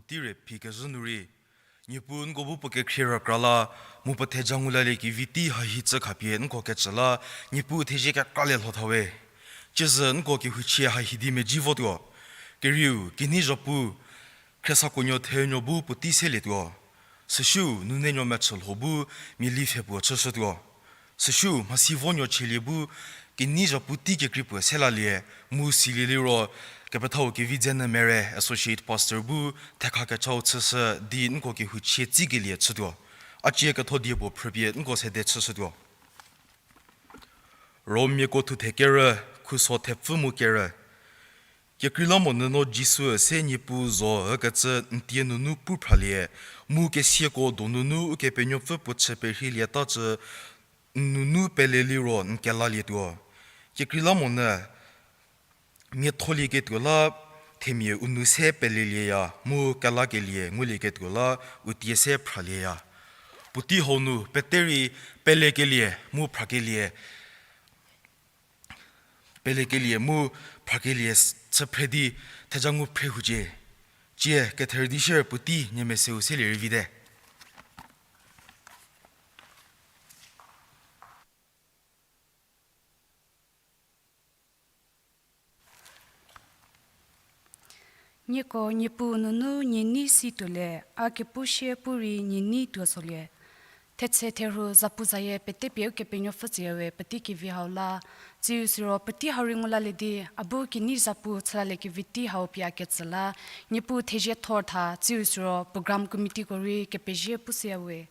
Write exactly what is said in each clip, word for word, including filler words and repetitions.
Tire phi kezhü nu rei, Niepuu nko bu puo kekhrie rükra la, mu puo theja ngu lalie kevi tei hahi chü khapie nko kecü la, Niepuu thezie kekralie lho thawe. Ciezü nko kehouchie hahi di medzi votuo. Kerieu, kinyi zhapu, khriesakonyü thenuo bu puotei selietuo. Süsiu, nunenuo mechü lho bu mia li pfhe puo chüshütuo. Süsiu, mhasi vonuo chielie bu kinyi zhapu tei kekrei puo selalie, mu silie liro, kepethau Kevidzenyü Mere, Associate Pastor bu thekha kechau chüshü di nko kehouchie tsikelie chütuo. A cie ketho die puo phrüpie nko sede chüshütuo. Romiako thuthe kerü, khuso thepfü mu kerü. Kekreilamonyü no Jisu se Niepuu zo ükecü n tie nunu pu phralie, mu kesiako donunu Ukepenuopfü puo chü perhilietacü n nunu pele liro n kelalietuo. Kekreilamonyü miatholieketuo la themia u nou se pelelieya, mu kelakelie ngulieketuo la u tie se phralieya. Puotei hau nu pete rei pelekelie mu phrakelie, pelekelie mu phrakelie chü phre di theja ngu phre hucie. Cie ketherü di shier puotei nie meseu selie rei vite. Nieko Niepuu nunu nie nei si tuolie, a kepu sie pu rei nie nei tuo solie. Thetse therhu zapu zayie petepie Ukepenuopfü tsüyawe puotei kevi hau la, tsiu siro puotei hau rei ngu lalie di, a bu kinyi zapu chülaliekevi tei hau pie a ketsü la, Niepuu thezie thor tha, tsiu siro program committeeko rei kepezie pushüyawe.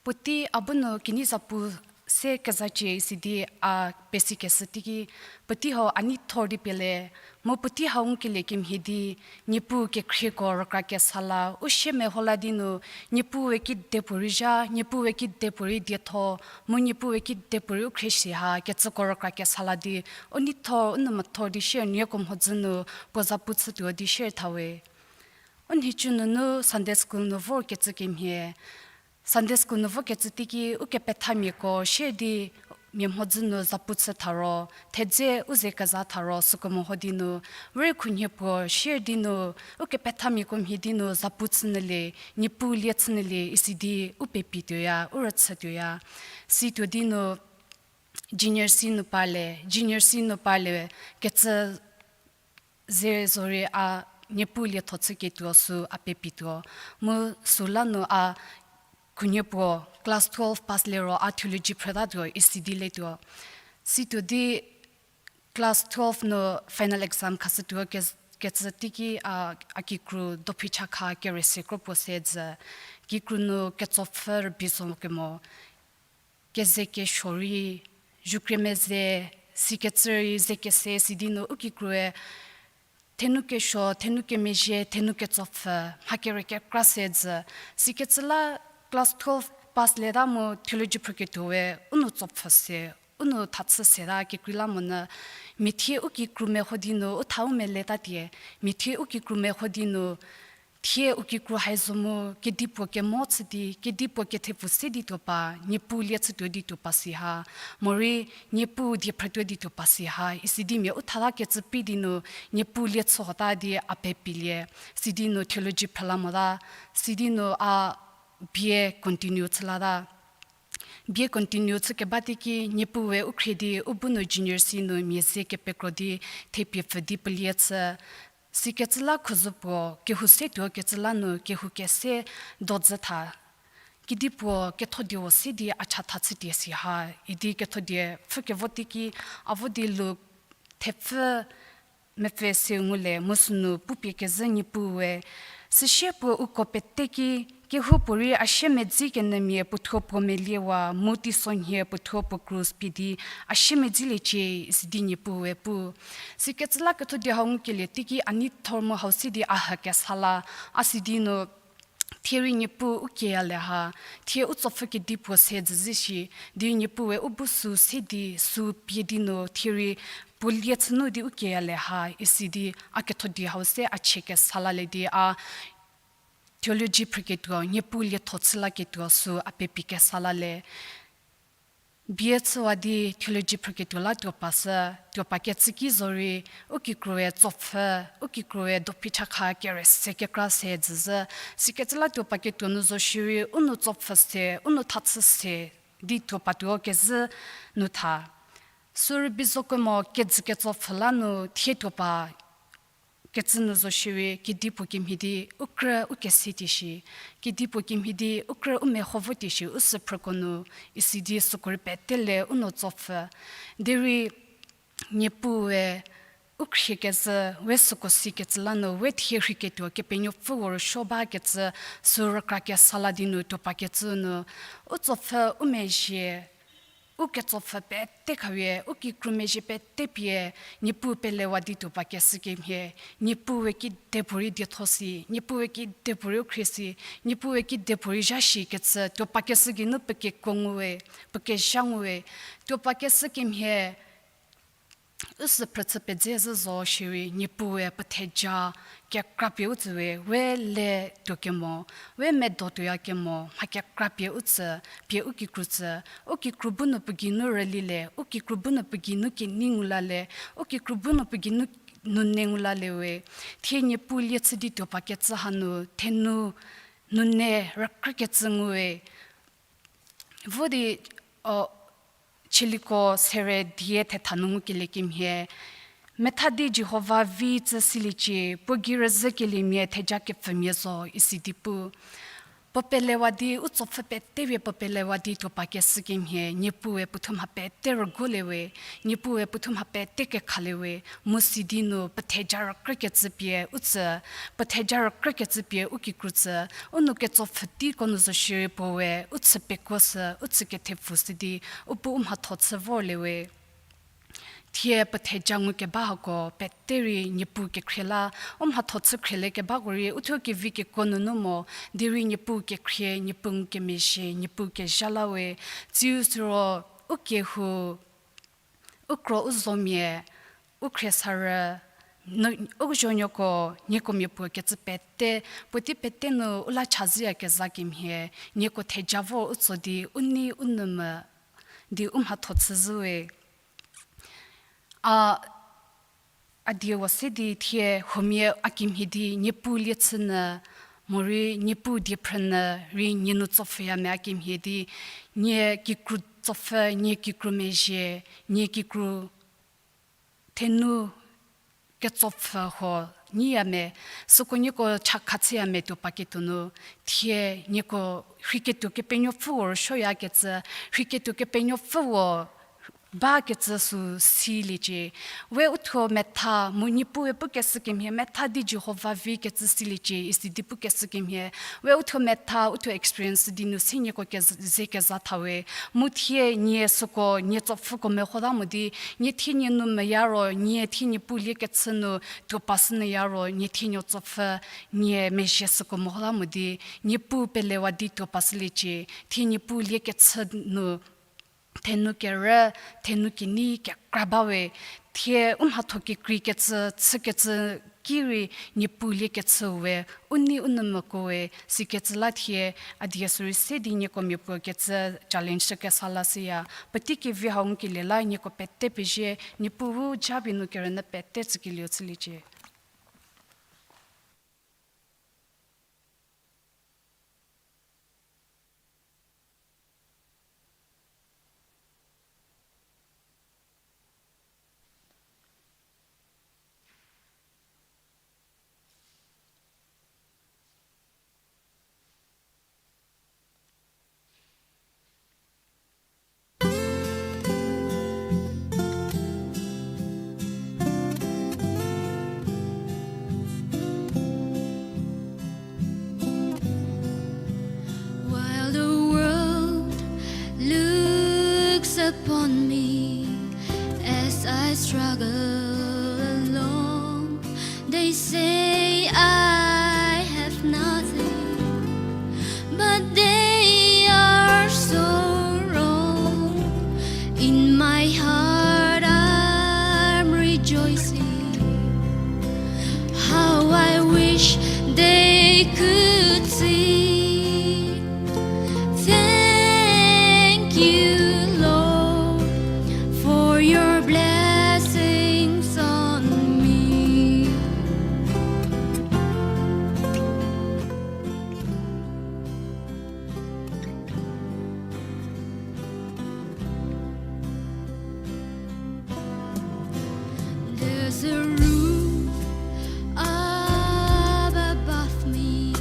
Puotei a bu nu kinyi zapu se kezacie isi di a pesikeshü teiki, puotei hau a nei thor di pie le, mu puotei hau ngukelie kemhie di, Niepuu kekhrieko rükra kesa la, u sie meho la di nu, Niepuu we kidepuorei zha, Niepuu we kidepuorei dietho, mu Niepuu we kidepuorei u khrie si ha kecüko rükra kesa la di, u nei thor, u nou methor di shier nieko mhodzü nu puo zapu chütuo di shier thawe. U nhicu nunu Sunday school nu vorkecü kemhie, Sunday school nu vokecü teiki ukepethamiako shier di mia mhodzü nu zapu chü tharo, thedze u ze keza tharo süko meho di nu, vürei khunhie puo shier di nu, ukepethamiako mhie di nu zapu chünyülie, Niepuu lie chünyülie isi di u pepi tuoya, u rüchü tuoya. Situo di nu, Junior C nu parle, Junior C nu parle, kecü ze zorei a Niepuu lietho chüketuo sü a pepituo. Mu süla nu a khunhie puo class twelve pass liro a theology phrütatuo isi di letuo. Situo di class twelve nu final exam khashütuo ke-, kecü teiki a, a kikru dophi chakha kere se kro puo se dzü. Kikru nu ketsopfü rübei zo kemo. Keze kesuo rei, zhukrie meze, sikecü rei, ze kese, sidi nu u kikrue, thenu kesuo, thenu kemezhie, thenu ketsopfü, mha kere kekra se dzü. Sikecü la class twelve pass leta mu theology phrüketuowe, u nu tsopfü se, u nu thachü seta kekreilamonyü, mia thie u kikru meho di nu, u thau meletatie, mia thie u kikru meho di nu, thie u kikru hai zo mu, kedipuo kemo chü di, kedipuo kethepfu se di tuo pa, Niepuu lie chütuo di tuo pa si ha, morei Niepuu die phrütuo di tuo pa si ha, isidi mia u thata kecü pi di nu, Niepuu lie chü hota di a pepilie, sidi nu theology phrüla mota, sidi nu a B A continue chülata. B A continue chü keba teiki, Niepuue u khrie di u bu nu junior C nu mia ze kepekro di thepie pfü di pulie chü. Sikecü la khuzü puo, kehou se tuo kecü la nu kehou kese dodzü tha. Kedipuo kethodie-o se di a chatha chütie si ha, idi kethodie pfhü kevo teiki, a vo di Luk thepfü mepfü seu ngulie, mu sünu pupie kezhü Niepuue, süsie puo uko peteki, kehoupuorei a siemedzi kenyümia puothuo puo meliewa, mu teisonhie puothuo puo krus pie di a siemedziliecie, isidi Niepuue pu. Sikecü la kethodie hau ngukelie teiki a neithor mu hau se di a hükesa la, a sidi nu, thie rei Niepuu u kieyalie ha, thie u tsopfü kedipuo se dzüzhü shi, di Niepuue u bu sü se di sü pie di nu, thie rei puo lie chü nu di u kieyalie ha, isidi a kethodie hau se a chiekesa lalie di a theology phrüketuo, Niepuu lietho chü laketuo sü a pepi kesa lalie. B A chüwa di theology phrüketuo la tuopa sü, tuopa kecü ki zorei, u kikrue tsopfü, u kikrue dophi chakha kere se kekra se dzüzhü, sikecü la tuopa ketuo nu zo shierei, u nou tsopfü se, u nou thachü se, di tuopa tuo kezhü nu tha. Sü rübei zo kemo kejü ketsopfü la nu thie tuopa kecü nu zo shierei, kedipuo kemhie di u krü u kese tieshi, kedipuo kemhie di u krü u meho vo tieshi, u sü phrüko nu, isi di süko rei pete le u nou tsopfü. Derei Niepuu we u khriekezhü, we süko sikecü la nu, we thie rhiketuo Kepenuopfü rüsuo bakecü, sü rükra kesa la di nu tuopa kecü nu, u tsopfü, u mezhie, u ketsopfü pete khawe, u kikru mezhie pete pie, Niepuu pelewa di tuopa keshü kemhie, Niepuu we kidepuorei dietho si, Niepuu we kidepuorei u khrie si, Niepuu we kidepuorei zha shikecü, tuopa keshü geinu puo kekuo ngu we, puo kezha ngu we, tuopa keshü kemhie, u sü phrüchü pedze zhü zo shierei, Niepuu we puo theja kekra pie u tsü we, we le tuo kemo, we medo tuoya kemo, mha kekra pie u tsü, pie u kikru tsü, u kikru bu nu puo geinu rülilie, u kikru bu nu puo geinu kenei ngu lale, u kikru bu nu puo geinu nune ngu lale we, thie Niepuu lie chü di tuopa kecü hanu, thenu, nune rükrükecü ngu we, vo di, o, Chieliko sere die thetha nu ngukelie kemhie, metha di Jihova vi tsü siliecie, puo gei rüzhükeliemia theja kepfümia zo isi di pu. Puo pelewa di, u tsopfü pete pie puo pelewa di tuopa keshü kemhie, Niepuu we puothuo mha pete rüguolie we, Niepuu we puothuo mha pete kekhalie we, mu sidi nu puo theja rükrükecü pie u tsü, puo theja rükrükecü pie u kikru tsü, u nou ketsopfü teiko nu zo shierei puo we u chü pekuo sü, u chü kethepfu sü di, u bu u mhatho chü vorlie we. Thie puo theja ngukeba hako pete rei Niepuu kekhrie la, u mhatho chü khrielie kebako rei u thuo kevi kekuo nunu mo, derei Niepuu kekhrie, Niepuu ngukemezhie, Niepuu kezha la we, tsiu siro u kehou, u kro u zomia, u khriesarü, u zuonuoko, nieko mia puo kecü pete, puotei pete nu u la chazhüyakezha kemhie, nieko theja vor u tso di u nei u nou mü di u mhatho chüzhü we. A, a die wa se di thie huomia a kemhie di Niepuu lie chü nyü, morei Niepuu diephrünyü rei nie nu tsopfhüya me a kemhie di, nie kikru tsopfü, nie kikru mezhie, nie kikru thenu ketsopfü huo nyiya me, süko nieko chakha chüya me tuopa ketuo nu, thie nieko rhiketuo Kepenuopfü rüsuoyakecü, rhiketuo Kepenuopfü bakecü sü siliecie. We u thuo metha, mu Niepuu we pukeshü kemhie, metha di Jihova vi kecü siliecie isi di pukeshü kemhie, we u thuo metha, u thuo experience di nu se nieko kez-, ze kezha tha we. Mu thie nie süko, nie tsopfüko mehota mo di, nie thie nie nou meya ro, nie thie Niepuu lie kechü nu tuopa shünyüya ro, nie thie nie tsopfü, nie mezhie süko mehota mo di, Niepuu pelewa di tuopa shüliecie, thie Niepuu lie kechü nu thenu kerü, thenu kenei kekra ba we, thie u mhatho kekrei kecü, chükecü ki rei Niepuu lie kechü we, u nei u nou moko we, sikecü la thie, a die sürei se di nieko mia puo kecü challenge shü kesa la shüya, puotei kevi hau ngukelie la nieko pete pezie, Niepuu bu japie nu kerünyü pete tsükelieu chüliecie. While the world looks upon me as I struggle alone, they say I have nothing, but they are so wrong. In my heart, I'm rejoicing. How I wish they could see. Thank you, Lord. The roof up above me,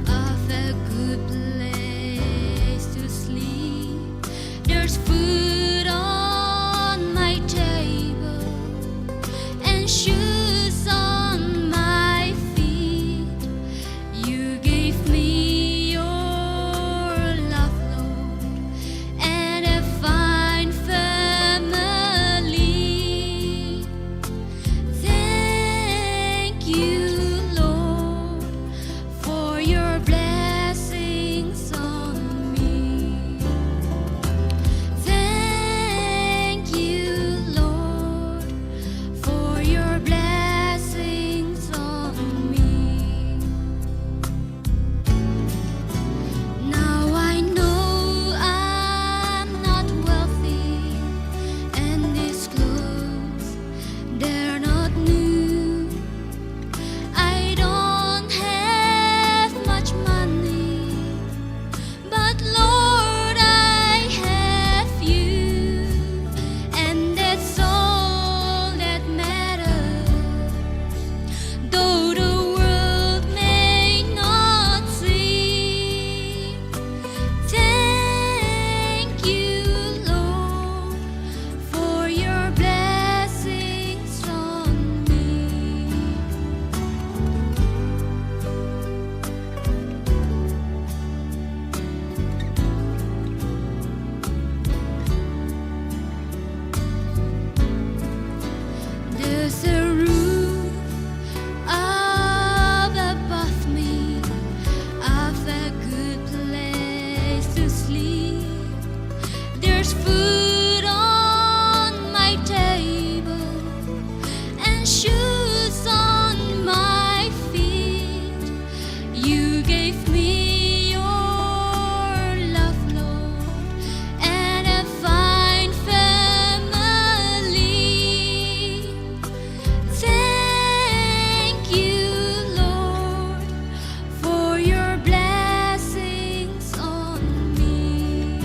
of a good place to sleep. There's food on my table and shoes on my feet. You gave me your love, Lord, and a fine family. Thank you, Lord, for your blessings on me. Thank you, Lord, for your blessings on me. Now I know I'm not wealthy, and these clothes, they're not new. I don't have much money, but Lord, I have you, and that's all that matters. Though the world may not see, thank you, Lord, for your blessings on me. There's a roof up above me, of a good place to sleep. There's food on my table and shoes on my feet. You gave me your love, Lord, and a fine family. Thank you, Lord, for your blessings on me.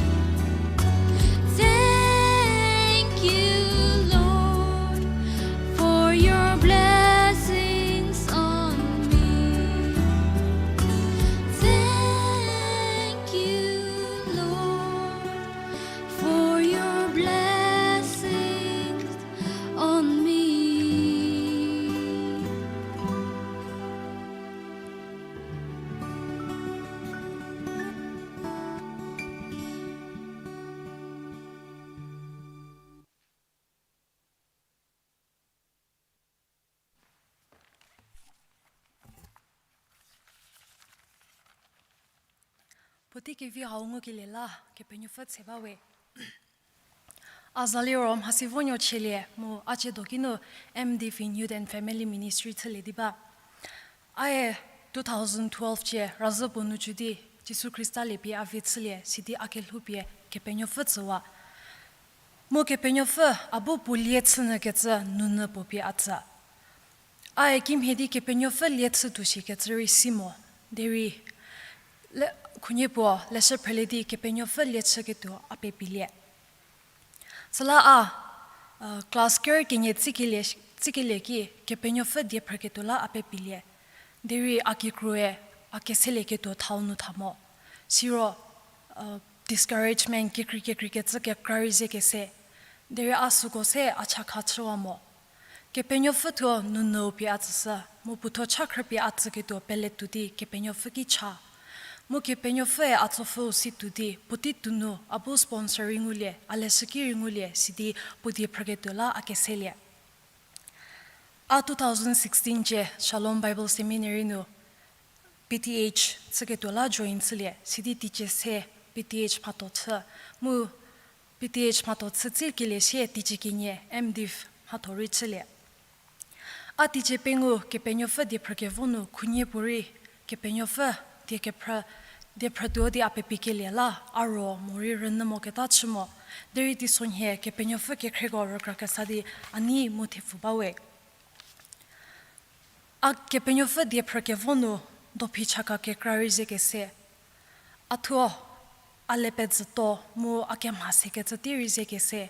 Thank you, Lord, for your blessings on me. Thank you, Lord, for your blessings on me. Puotei kevi hau ngukelie la Kepenuopfü tse ba we. A za liro mhasi vonuo chielie mu a ciedo kinu M.Div in Youth and Family Ministry chülie di ba. Ae two thousand twelve cie razhü puo nu chü di Jisu Khrista liepie a vi chülie sidi a kelhoupie Kepenuopfü tsüwa. Mu Kepenuopfü a bu puo lie chünyükecü nunyü puo pie a tsü. Ae kimhie di Kepenuopfü lie chütuo shikecü rei si mo, derei le, khunhie puo leshü phrülie di Kepenuopfü lie chüketuo a pepilie. Süla a, class ker kenie tsikelie, tsikelie ki Kepenuopfü die phrüketuo la a pepilie. Derei a kikroe a keselieketuo thau nu tha mo. Siro discouragement kekrei kekreikecü kekra rei ze kese. Derei a süko se a chakha chüwa mo. Kepenuopfü thuo nunyüu pie a tsüshü, mu puothuo cha khrüpie a tsüketuo pele tuo di Kepenuopfü ki cha. Mu Kepenuopfüe a tsopfüu si tuo di puotei tuo nu a bu sponsor rei ngulie, a leshüki rei ngulie sidi puo die phrüketuo la a keselie. A two thousand sixteen cie Shalom Bible Seminary nu P T H chüketuo la join chülie sidi teicie se P T H mhatho chü, mu P T H mhatho chü tsikelie sie teicie kenie M.Div mhatho rei chülie. A teicie pengou Kepenuopfü die phrükevo nu khunhie puorei Kepenuopfü die kephrü, die phrütuo di a pepikelie la a ro morei rünyü moketa chü mo. Derei teisonhie Kepenuopfü kekhrieko rükra kesa di a nei mu thepfu ba we. A Kepenuopfü die phrükevo nu dophi chaka kekra rei ze kese. A thuo a le pezüto mu a kemha sekecü tei rei ze kese.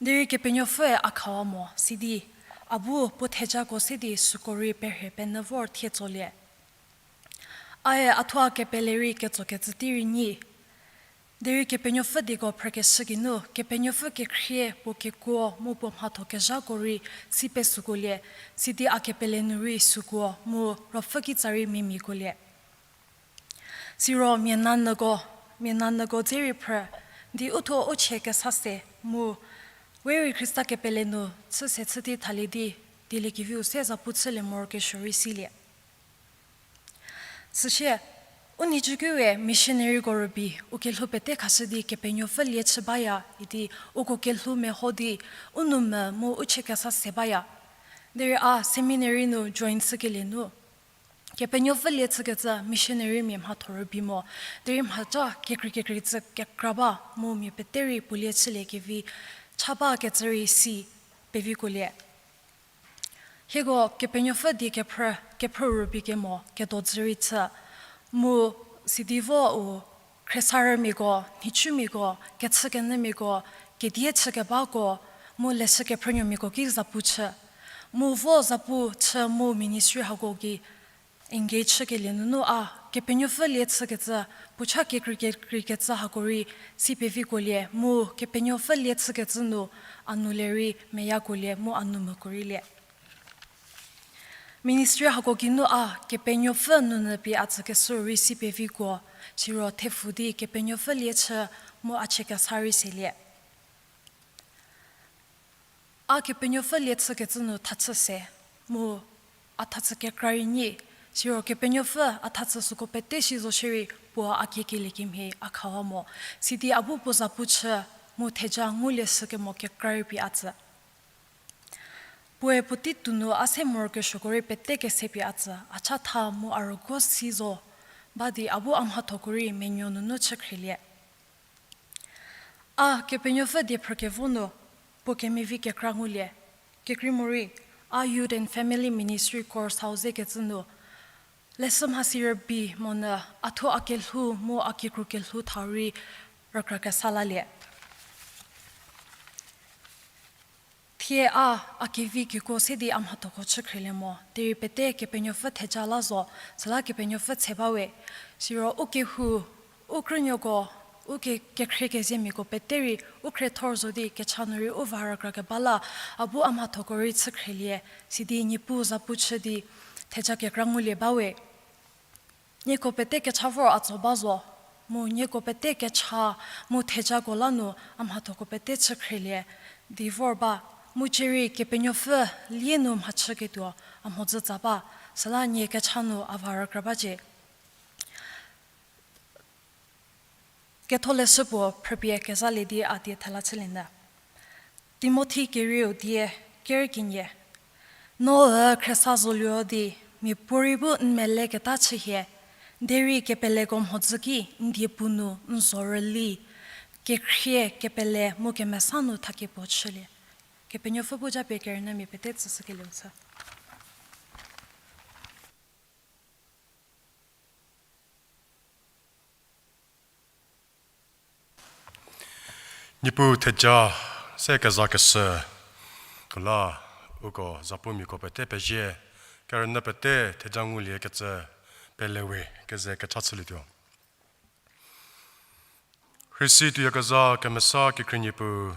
Derei Kepenuopfüe a khawa mo, sidi a bu puo thejako se di süko rei perhe penyü vor thie tsolie. Ae a thuo a kepele rei ketsokecü tei rei nyi. Derei Kepenuopfü dieko phrükeshü geinu, Kepenuopfü kekhrie puo kekuo mu puo mhatho kezhako rei si pesükolie, sidi a kepele nu rei süko mu ruopfü kitsa rei mimiakolie. Siro mia nanyüko, mia nanyüko dze rei phrü, di u thuo u chie kesa se mu, we rei Khrista kepele nu chü se chü di thalie di, dieliekeviu se zapu chülie morokesuo rei silie. Süsie, u nhicukiu we missionaryko rübei, u kelhou pete khashü di Kepenuopfü lie chü baya idi, uko kelhou meho di, u nou mvü mu u chie kesa se baya. Derei a seminary nu join chükelie nu, Kepenuopfü lie chükecü missionarymia mhatho rübei mo, derei mhaca kekrei kekrei cü kekra ba mu mia pete rei puo lie chüliekevi cha bakecü rei si pevikolie. Hieko Kepenuopfü die kephrü, kephrü rübei kemo kedodzü rei chü, mu sidi vo u khriesarümiako, nhicumiako, kechükenyümiako, kedie chükebako, mu leshü kephrünuomiako ki zapu chü. Mu vo zapu chü mu ministry hako gei engage chükelie nunu a, Kepenuopfü lie chükecü, puo cha kekrei kekrei kecü hako rei si pevikolie, mu Kepenuopfü lie chükecü nu a nu le rei meyakolie, mu a nu mvüko rei lie. Ministry hako geinu a, Kepenuopfü nunyü pie a tsükeshü rei si peviko, siro thepfü di Kepenuopfü lie chü mu a chie kesa rei selie. A Kepenuopfü lie chükecü nu thachü se, mu a thachü kekra rei nyi, siro Kepenuopfü a thachü süko pete si zo shierei puo a kiekelie kemhie a khawa mo, sidi a bu puo zapu chü mu theja ngulie shükemo kekra rei pie a tsü. Puoe puotei tounu a se morokesuoko rei pete kese pie a tsü, a chatha mu a rüguo si zo ba di a bu a mhathoko rei menuo nunu chükhrielie. A Kepenuopfü die phrükevo nu, puo kemevi kekra ngulie, kekrei morei, a Youth and Family Ministry course hau zekecü nu, leshü mhasi rübei monyü a thuo a kelhou mu a kikru kelhou thau rei rükra kesa lalie. Thie a, a kevi kekuo se di a mhathoko chükhrielie mo, derei pete Kepenuopfü theja la zo, süla Kepenuopfü tse bawe, siro u kehou, u krünuoko, u ke-, kekhrie kezemiako pete rei, u khriethor zo di kecha nu rei u va rükra keba la, a bu a mhathoko rei chükhrielie, sidi Niepuu zapu chü di, theja kekra ngulie bawe. Nieko pete kecha vor a tso ba zo, mu nieko pete kecha mu thejako la nu a mhathoko pete chükhrielie, di vor ba, mu cierei Kepenuopfü lie nu mhachüketuo a mhodzü tsa ba, süla nie kecha nu a va rükra bacie. Ketholeshü puo phrüpie kezalie di a die thela chülie nyü. Timothi kerieu die, ker kenie. No khriesa zoluo di, miapuorei bu n meleketa chühie, derei kepeleko mhodzü ki n diepu nu n zhorüli, kekhrie kepele mu kemesa nu thakepuo chülie. Kepenuopfü bu japie kerünyümia pete tsüshükelieu chü. Niepuu theja se kezakeshüko la uko zapumiako pete pezie, kerünyü pete theja nguliekecü pelewe keze kecha chülietuo. Rhisi tuoyakezha kemesa kekhrie Niepuu,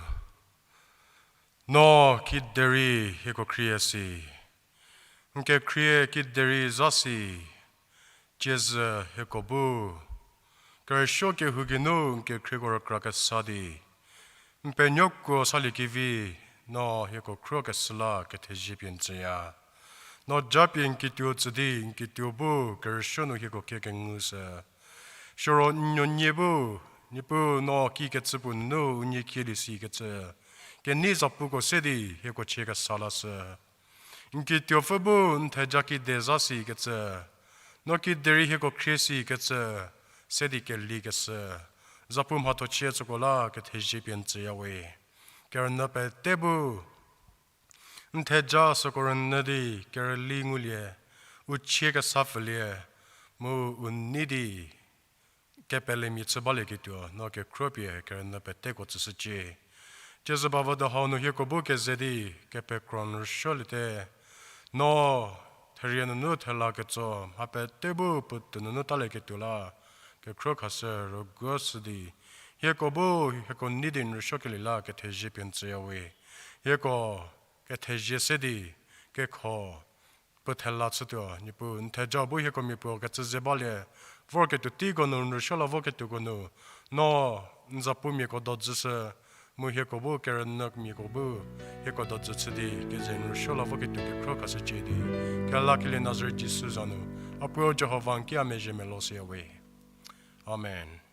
no kiderei hieko khrie si, n kekhrie kiderei zha si, ciezü hieko bu kerüsuo kehou geinu n kekhrieko rükra kesa di, n penuokuo saliekevi, no hieko khruokeshü la kethezie pie n tsüya. No japie n kituo tsü di n kituo bu kerüsuo nu hieko kie kengushü. Siro n nuonie bu, Niepuu no kikecü puo nunu unie kielie sikecü kenei zapuko se di hieko chie kesa lashü. N kituopfü bu n theja kide zha sikecü, no kiderei hieko khrie sikecü, se di kelikeshü, zapu mhatho chie tsüko la kethezie pie n tsüyawe. Kerünyü pete bu n theja süko rünyü di kerüli ngulie, u chie kesa pfülie, mu u nei di kepelemia chü balieketuo no kekhruo pie kerünyü peteko tsüshücie. Ciezü ba vü do hau nu hieko bu keze di, kepekro n rüsuoliete. No, therie nunu thela ketso, mha pete bu puotou nunu talieketuo la, kekhro khashü rüguoshü di, hieko bu, hieko nei di n rüsuokelie la kethezie pie n tsüya we. Hieko, kethezie se di, kekho, puo thela chütuo, Niepuu, n theja bu hieko mia puo kecü ze balie, vorketuo teiko nu, n rüsuo la voketuoko nu, no, n zapumiako dojüshü, mu hieko bu kerünyümiako bu, hieko dojü chü di, keze n rüsuo la voketuo kekhro khashücie di, kelakelie Nazaret Jisu za nu, a puo Jihova n ki a mezhie melou shüya we. Amen.